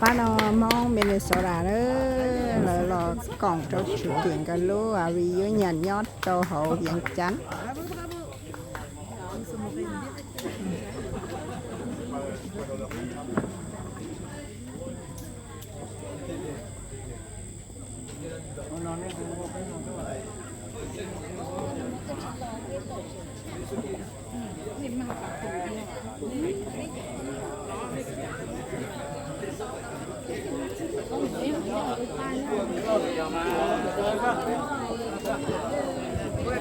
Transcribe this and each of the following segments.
Pab no Hmoob Minnesota na, lawv los koom rau Tswv Kiag nkawd lub reunion nyob rau hauv Vias Cas.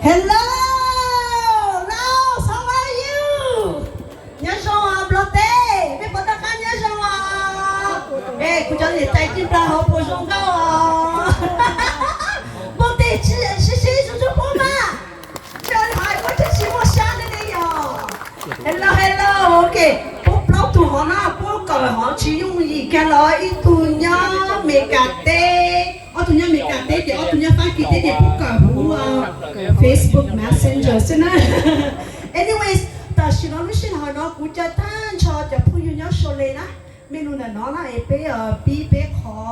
Hello, Laos, how are you? Nyob zoo os Nplog teb, peb puas tau qab nyob zoo os? Es kuv cov niam tais Ciaj Nplog hauv puas zoo nkauj os? Npog tes sib sib zuj zuj puab mas. Cov hais puab tseem tsis muaj sab ne yog. Hello, hello, ok. Puab plaub tug hov no puab kawm hov tsis yooj yim kiag los ib tug nyob Mes Kas teb, ob tug nyob Mes Kas teb ces ob tug nyob Fab Kis teb ces puab kawm huv Facebook Messenger xwb na. Anyways, tam sim no lub sij hawm no kuv caw tag nrho cov phooj ywg nyob Salt Lake na, mej lug ntawm no na es peb pib peb qhov